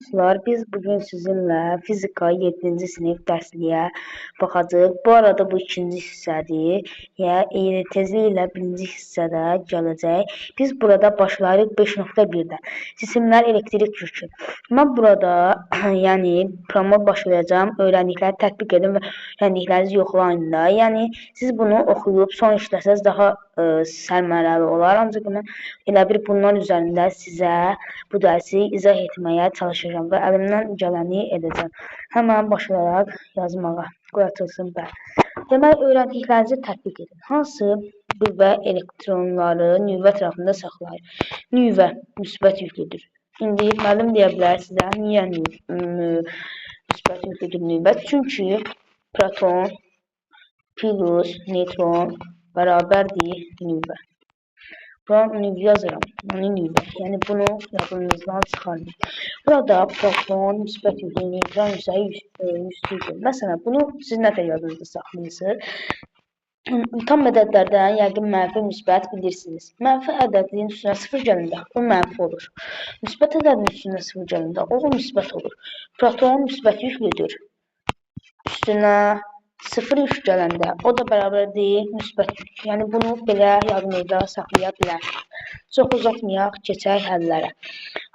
Dostlar, biz bugün sizinlə fizika 7-ci sinif dərsliyə baxacağıq. Bu arada bu ikinci hissədir. Yəni tezliklə birinci hissədə gələcək. Biz burada başlayırıq 5.1-də. Cisimlər elektrik yükü. Mən burada yəni promot başlayacağam. Öyrəndikləri tətbiq edin və öyrəndiklərinizi yoxlayın da. Yəni siz bunu oxuyub son işləsəz daha sərmərəli olar. Ancaq mən elə bir bunlar üzərində sizə bu dərsi izah etməyə çalışacağam və əlimdən gələni edəcəm. Həmən başlayaraq yazmağa. Qoy açılsın bəli. Demək, öyrəndiklərinizi tətbiq edin. Hansı qüvvə elektronları nüvə ətrafında saxlayır? Nüvə müsbət yüklüdür. İndi müəllim deyə bilər sizə, niyə müsbət yüklüdür nüvə? Çünki proton plus neytron bərabərdir nüvə. Bura nüvə yazıram. Yəni nüvə. Yəni bunu yadınızdan çıxarın. Burada proton müsbət yüklü, neytron isə yüklüdür. Məsələn, bunu siz nə tər yadınızda saxlayırsınız? Tam ədədlərdən yəqin mənfi, müsbət bilirsiniz. Mənfi ədədin üstünə 0 gələndə o mənfi olur. Müsbət ədədin üstünə 0 gələndə o müsbət olur. Proton müsbət yüklüdür. Üstünə 0 yük gələndə o da bərabərdir müsbət yük. Yəni bunu belə yadınızda saxlaya bilərsiniz. Çox uzatmayaq, keçək həllərə.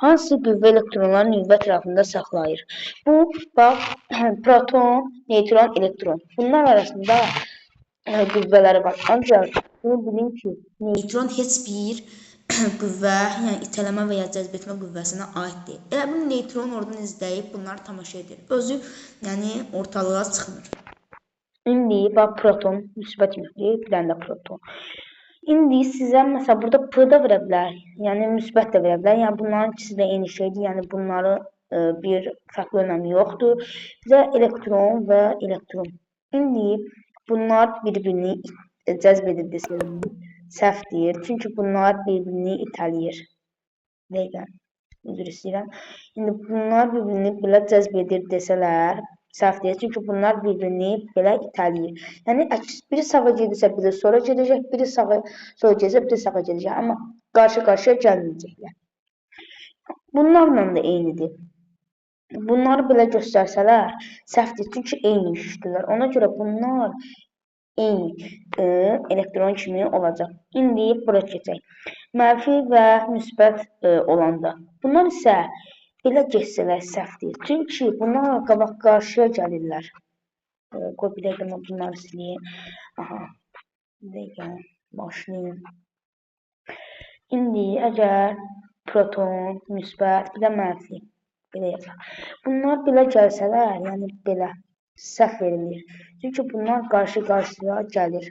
Hansı qüvvə elektronları nüvə ətrafında saxlayır? Bu, bax, proton, neytron, elektron. Bunlar arasında qüvvələri var. Ancaq bunu bilin ki, neytron heç bir qüvvə, yəni itələmə və ya cəzb etmə qüvvəsinə aid deyil. Elə bil neytron oradan izləyib bunları tamaşa edir. Özü, yəni ortalığa çıxmır. İndi bax proton müsbət yüklü, bir dənə də proton. İndi sizə məsələn burada P da verə bilər, yəni müsbət də verə bilər. Yəni bunların ikisi də eyni şeydir. Yəni bunların bir fərqli önəmi yoxdur. Bizə elektron və elektron. İndi bunlar bir-birini cəzb edir desək səhvdir. Çünki bunlar bir-birini itələyir. Dəqiqə, üzr istəyirəm. İndi bunlar bir-birini belə cəzb edir desələr səhvdir. Çünki bunlar bir-birini belə itələyir. Yəni əks, biri sağa gedirsə, biri sola gedəcək, biri sağa sola gedirsə, biri sağa gedəcək. Amma qarşı-qarşıya gəlməyəcəklər. Bunlarla da eynidir. Bunları belə göstərsələr səhvdir. Çünki eyni yüklüdürlər. Ona görə bunlar eyni elektron kimi olacaq. İndi bura keçək. Mənfi və müsbət olanda. Bunlar isə belə getsələr səhvdir. Çünki bunlar qabaq qarşıya gəlirlər. Qoy bir dəqiqə mən bunları sileyim. Aha. Bir dəqiqə başlayım. İndi əgər proton müsbət, bir də mənfi belə yazaq. Bunlar belə gəlsələr, yəni belə səhv verilir. Çünki bunlar qarşı-qarşıya gəlir.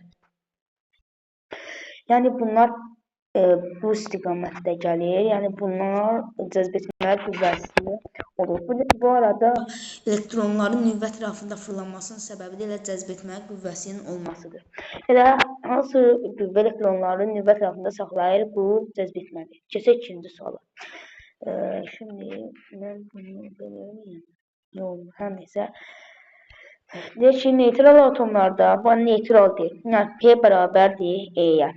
Yəni bunlar bu istiqamətdə gəlir. Yəni bunlar cəzb etmə qüvvəsi olur. Bu arada elektronların nüvə ətrafında fırlanmasının səbəbi də elə cəzb etmə qüvvəsinin olmasıdır. Elə hansı qüvvə elektronları nüvə ətrafında saxlayır, bu cəzb etmədir. Keçək ikinci suala. Şimdi mən bunu belə eləyim. Yox, hər neysə. Deyir ki, neytral atomlarda, bu neytral deyil. Yəni P bərabərdir E-yə.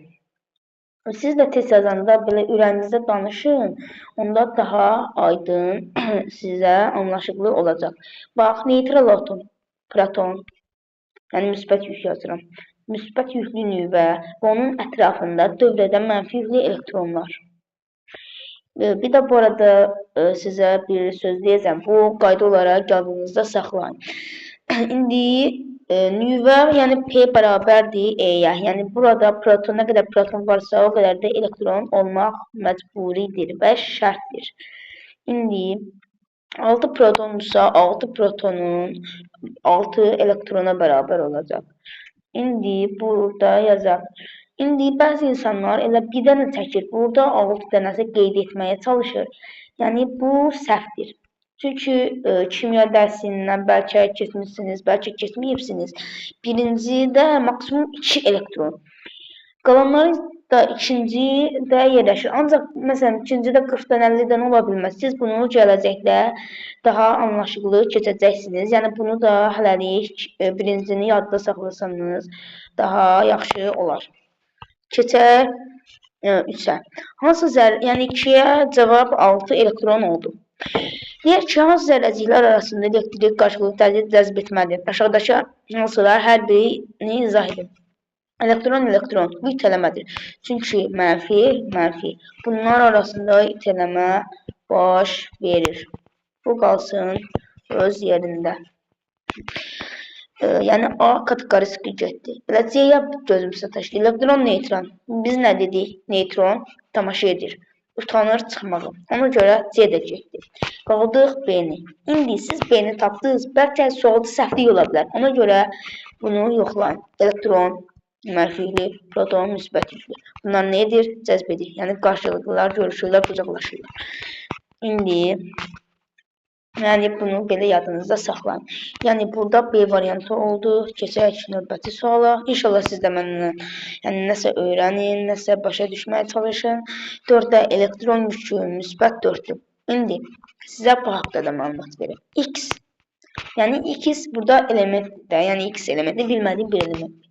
Siz də test yazanda belə ürəyinizdə danışın, onda daha aydın sizə anlaşıqlı olacaq. Bax, neytral atom, proton, yəni müsbət yük yazıram. Müsbət yüklü nüvə və onun ətrafında dövr edən mənfi yüklü elektronlar. Bir də bu arada sizə bir söz deyəcəm. Bu qayda olaraq yadınızda saxlayın. İndi nüvə, yəni P bərabərdir E-yə. Yəni burada proton, nə qədər proton varsa, o qədər də elektron olmaq məcburidir və şərtdir. İndi 6 protondursa, 6 protonun 6 elektrona bərabər olacaq. İndi burada yazaq. İndi bəzi insanlar elə bir dənə çəkir. Burada 6 dənəsi qeyd etməyə çalışır. Yəni bu səhvdir. Çünki kimya dərsindən bəlkə keçmişsiniz, bəlkə keçməyibsiniz. Birincidə maksimum 2 elektron. Qalanları da ikincidə yerləşir. Ancaq məsələn ikincidə 40 dənə, 50 dənə ola bilməz. Siz bunu gələcəkdə daha anlaşıqlı keçəcəksiniz. Yəni bunu da hələlik birincini yadda saxlasanız daha yaxşı olar. Keçək 3-ə. Hansı zərrə, yəni 2-yə cavab 6 elektron oldu. Deyək ki, hansı zərrəciklər arasında elektrik qarşılıqlı cəzb etmədir? Aşağıdakı hansılar hər birini izah edin. Elektron, elektron bu itələmədir. Çünki mənfi, mənfi. Bunlar arasında itələmə baş verir. Bu qalsın öz yerində. Yəni A kateqorisi getdi. Belə C-yə gözümüzə taşdı. Elektron, neytron. Biz nə dedik? Neytron tamaşa edir. Utanır çıxmağa. Ona görə C də getdi. Qaldıq B-ni. İndi siz B-ni tapdınız. Bəlkə sualda səhvlik ola bilər. Ona görə bunu yoxlayın. Elektron mənfi yüklü, proton müsbət yüklü. Bunlar nə edir? Cəzb edir. Yəni qarşılıqlılar, görüşürlər, qucaqlaşırlar. İndi yəni bunu belə yadınızda saxlayın. Yəni burada B variantı oldu. Keçək növbəti suala. İnşallah siz də məndən yəni nəsə öyrənin, nəsə başa düşməyə çalışın. 4-də elektron yükü müsbət 4-dür. İndi sizə bu haqda da məlumat verim. X. Yəni X burada elementdir. Yəni X elementi bilmədiyim bir elementdir.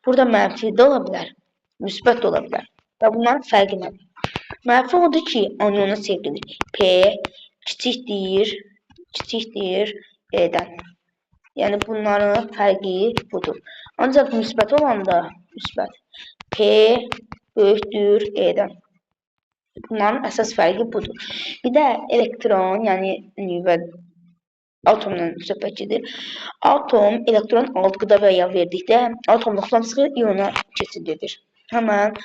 Burada mənfi də ola bilər, müsbət də ola bilər. Və bunların fərqi nədir? Mənfi odur ki, anyona çevrilir. P kiçikdir E-dən. Yəni bunların fərqi budur. Ancaq müsbət olanda müsbət P böyükdür E-dən. Bunların əsas fərqi budur. Bir də elektron, yəni nüvə atomdan söhbət gedir. Atom elektron aldıqda və ya verdikdə atomluqdan çıxır, iona keçid edir. Həmən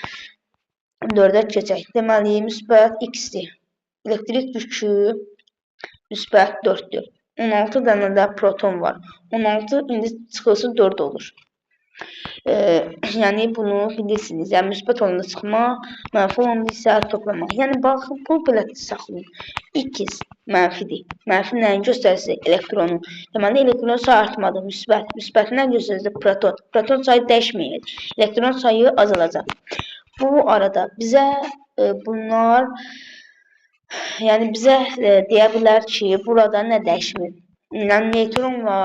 4-ə keçək. Deməli, müsbət X-dir. Elektrik yükü müsbət 4-dür. 16 dənə də proton var. 16 indi çıxılsın 4 olur. Yəni bunu bilirsiniz. Yəni müsbət olanda çıxma, mənfi olanda isə toplama. Yəni baxın, bu belə saxlayın. X mənfidir. Mənfi nəyin göstəricisi? Elektronun. Deməli elektron sayı artmadı. Müsbət. Müsbəti nə göstəricisi? Proton. Proton sayı dəyişməyəcək. Elektron sayı azalacaq. Bu arada bizə bunlar yəni bizə deyə bilər ki, burada nə dəyişmir? Yəni neytronla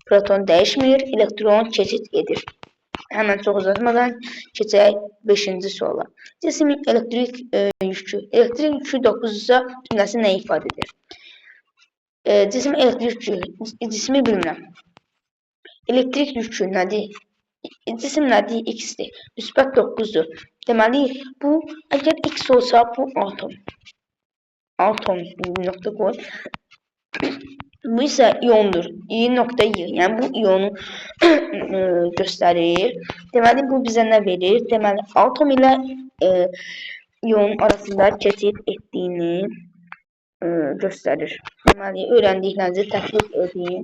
proton dəyişmir, elektron keçid edir. Həmən çox uzatmadan keçək 5-ci suala. Cismin elektrik yükü. Elektrik yükü 9-sa cümləsi nə ifadə edir? Cismin elektrik yükü, cismi bilmirəm. Elektrik yükü nədir? Cisim nədir? X-dir. Müsbət 9-dur. Deməli, bu əgər X olsa, bu atom. Atom nöqtə qoy. Bu isə iondur. I nöqtə Y. Yəni bu ionu göstərir. Deməli bu bizə nə verir? Deməli atom ilə ionun arasında keçid etdiyini göstərir. Deməli öyrəndiklərinizi tətbiq edin.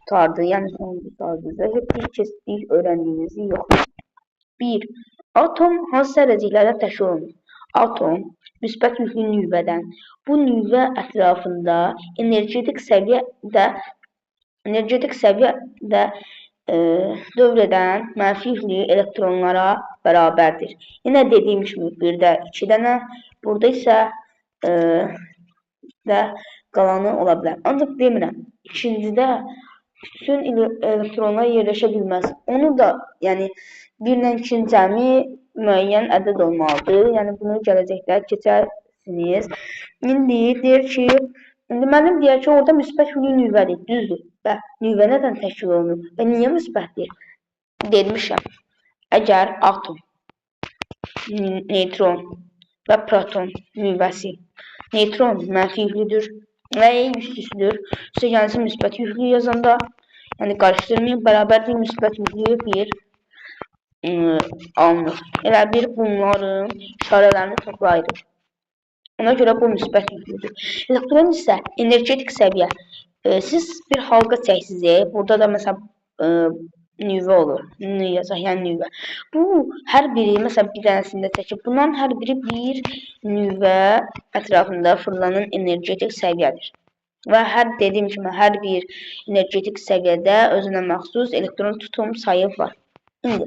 Qurtardı. Yəni sonuncu sualımızda etdik, keçdik, öyrəndiyinizi yoxlayın. 1. Atom hansı zərrəciklərdən təşkil olunur? Atom müsbət yüklü nüvədən. Bu nüvə ətrafında energetik səviyyədə dövr edən mənfi yüklü elektronlara bərabərdir. Yenə dediyim kimi birdə 2 dənə, burada isə də qalanı ola bilər. Ancaq demirəm, ikincidə bütün elektronlar yerləşə bilməz. Onu da, yəni 1 ilə 2-nin cəmi müəyyən ədəd olmalıdır. Yəni bunu gələcəkdə keçərsiniz. İndi deyir ki, indi müəllim deyər ki, orada müsbət yüklü nüvədir. Düzdür. Və nüvə nədən təşkil olunur? Və niyə müsbətdir? Demişəm. Əgər atom, neytron və proton nüvəsi, neytron mənfi yüklüdür və yüklüsüdür. Üstə gəlsin müsbət yüklü yazanda, yəni qarışdırmayın, bərabərdir müsbət yüklü bir alınır. Elə bir bunların işarələrini toplayırıq. Ona görə bu müsbət yüklüdür. Elektron isə energetik səviyyə. Siz bir halqa çəksiniz, burada da məsələn nüvə olur. N yazaq, yəni nüvə. Bu hər biri, məsələn bir dənəsində çəkib, bunların hər biri bir nüvə ətrafında fırlanan energetik səviyyədir. Və hər dediyim kimi hər bir energetik səviyyədə özünə məxsus elektron tutum sayı var. İndi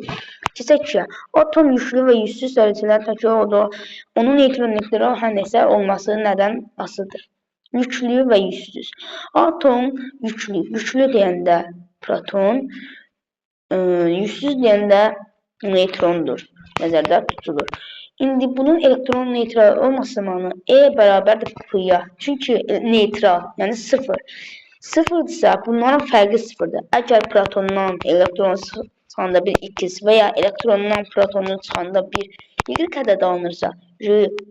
keçək ki, atom yüklü və yüksüz zərrəciklərdən təşkil olunur. Onun neytron, elektron hər nəsə olması nədən asılıdır? Yüklü və yüksüz. Atom yüklü, yüklü deyəndə proton, yüksüz deyəndə neytrondur. Nəzərdə tutulur. İndi bunun elektron neytral olması zamanı E bərabərdir P-ya. Çünki neytral, yəni 0. 0-dırsa bunların fərqi 0-dır. Əgər protondan elektron çıxanda bir X və ya elektrondan protonun çıxanda bir Y ədədi alınırsa,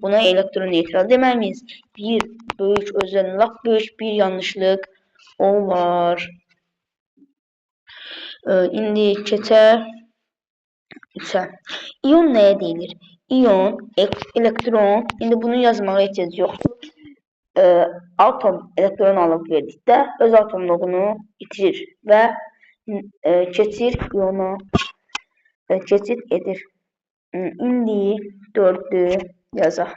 buna elektron neytral deməliyik. Bir böyük özəl, lap böyük bir yanlışlıq olar. İndi keçək 3-ə. İyon nəyə deyilir? İyon, elektron, indi bunu yazmağa ehtiyac yoxdur. Atom elektron alıb verdikdə öz atomluğunu itirir və keçir iyona, keçid edir. İndi 4-ü yazaq.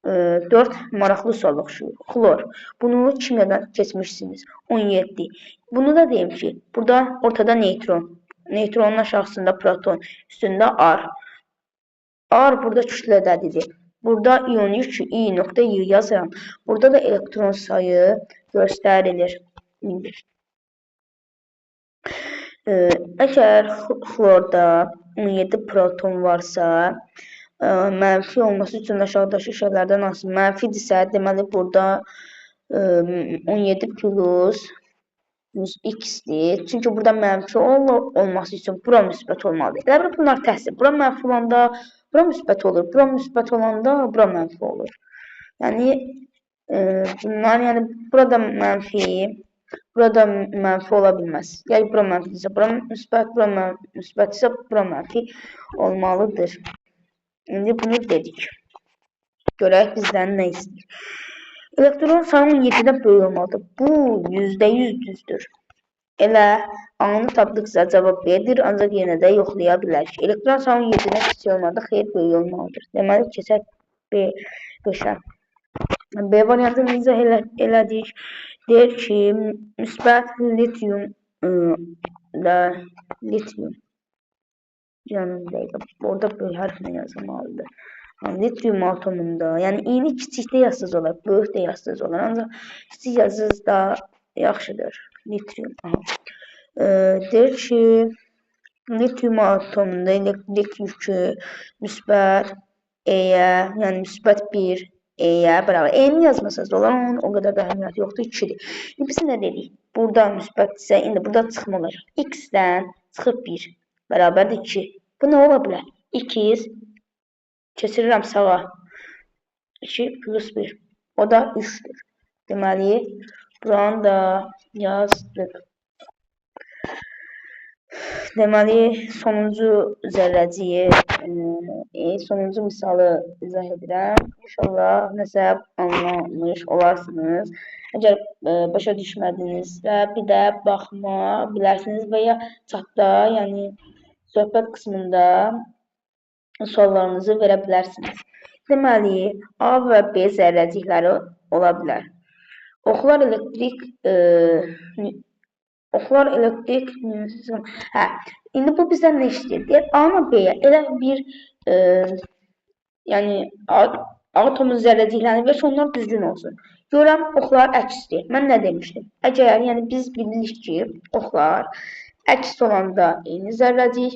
4 maraqlı sual oxşuyur. Xlor. Bunu kimyadan keçmişsiniz. 17. Bunu da deyim ki, burada ortada neytron. Neytronun aşağısında proton, üstündə R. R burada kütlə ədədidir. Burada iyon yükü I nokta Y yazıram. Burada da elektron sayı göstərilir. İndi. Əgər xlorda 17 proton varsa, mənfi olması üçün aşağıdakı şeylərdən hansı mənfidirsə, deməli burada 17 plus X-dir. Çünki burada mənfi olması üçün bura müsbət olmalıdır. Elə bil bunlar tərsdir. Bura mənfi olanda bura müsbət olur. Bura müsbət olanda bura mənfi olur. Yəni bunlar, yəni burada mənfi, burada mənfi ola bilməz. Yəni bura mənfidirsə bura müsbət, bura müsbətdirsə bura mənfi olmalıdır. İndi bunu dedik. Görək bizdən nə istəyir. Elektron sayı 17-dən böyük olmalıdır. Bu %100 düzdür. Elə A-nı tapdıqsa cavab B-dir, ancaq yenə də yoxlaya bilərik. Elektron sayı 17-dən kiçik olmalıdır, xeyr, böyük olmalıdır. Deməli, keçək B5-ə. B variantını izah elədik. Deyir ki, müsbət litium da litium. Yəni, dəqiqə, orada böyük hərflə yazılmalıdır. Litium atomunda, yəni iyini kiçik də yazsaz olar, böyük də yazsaz olar. Ancaq kiçik yazsaz da yaxşıdır. Litium. Aha. Deyir ki, litium atomunda elektrik yükü müsbət E-yə, yəni müsbət 1 E-yə bərabər. E-ni yazmasanız da olar, onun o qədər də əhəmiyyəti yoxdur, 2-dir. İndi biz nə dedik? Burada müsbətdirsə, indi burada çıxma olacaq. X-dən çıxıb 1 bərabərdir 2. Bu nə ola bilər? 2 keçirirəm sağa. 2 plus 1. O da 3-dür. Deməli, buranı da yazdıq. Deməli, sonuncu zərrəciyi, sonuncu misalı izah edirəm. İnşallah nəsə anlamış olarsınız. Əgər başa düşmədinizsə, bir də baxma bilərsiniz və ya chatda, yəni söhbət qismində suallarınızı verə bilərsiniz. Deməli, A və B zərrəcikləri ola bilər. Oxlar elektrik hə, indi bu bizdən nə istəyir? Deyir, A-la B-yə elə bir yəni atomun zərrəciklərini ver ki, onlar düzgün olsun. Görəm, oxlar əksdir. Mən nə demişdim? Əgər, yəni biz bilirik ki, oxlar əks olanda eyni zərrəcik,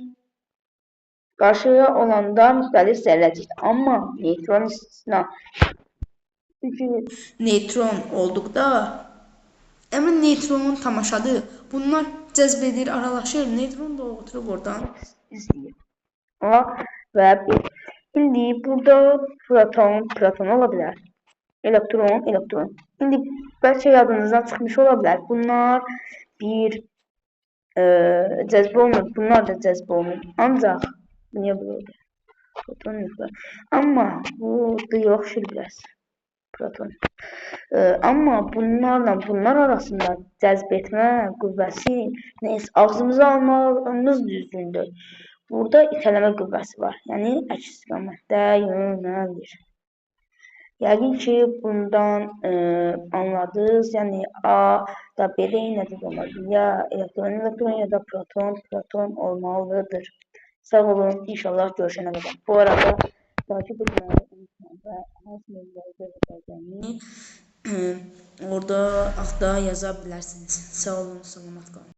qarşıya olanda müxtəlif zərrəcikdir. Amma neytron istisna. Çünki neytron olduqda əmin neytron tamaşadır. Bunlar cəzb edir, aralaşır. Neytron da oturub oradan izləyir. A və B. İndi burada proton, proton ola bilər. Elektron, elektron. İndi bəlkə yadınızdan çıxmış ola bilər. Bunlar bir cəzb olunur. Bunlar da cəzb olunur. Ancaq bu niyə belə oldu? Proton nükleer. Amma bu da oxşur biraz. Proton. Amma bunlarla bunlar arasında cəzb etmə qüvvəsi neysə ağzımıza almağımız düzgündür. Burada itələmə qüvvəsi var. Yəni əks istiqamətdə yönəlir. Yəqin ki, bundan anladınız. Yəni A da B də eyni ədəd olmalıdır. Ya elektron, elektron ya da proton, proton olmalıdır. Sağ olun. İnşallah görüşənə qədər. Bu arada takip etməyi unutmayın və hansı mövzuları gözləyəcəyini orada altda yaza bilərsiniz. Sağ olun, salamat qalın.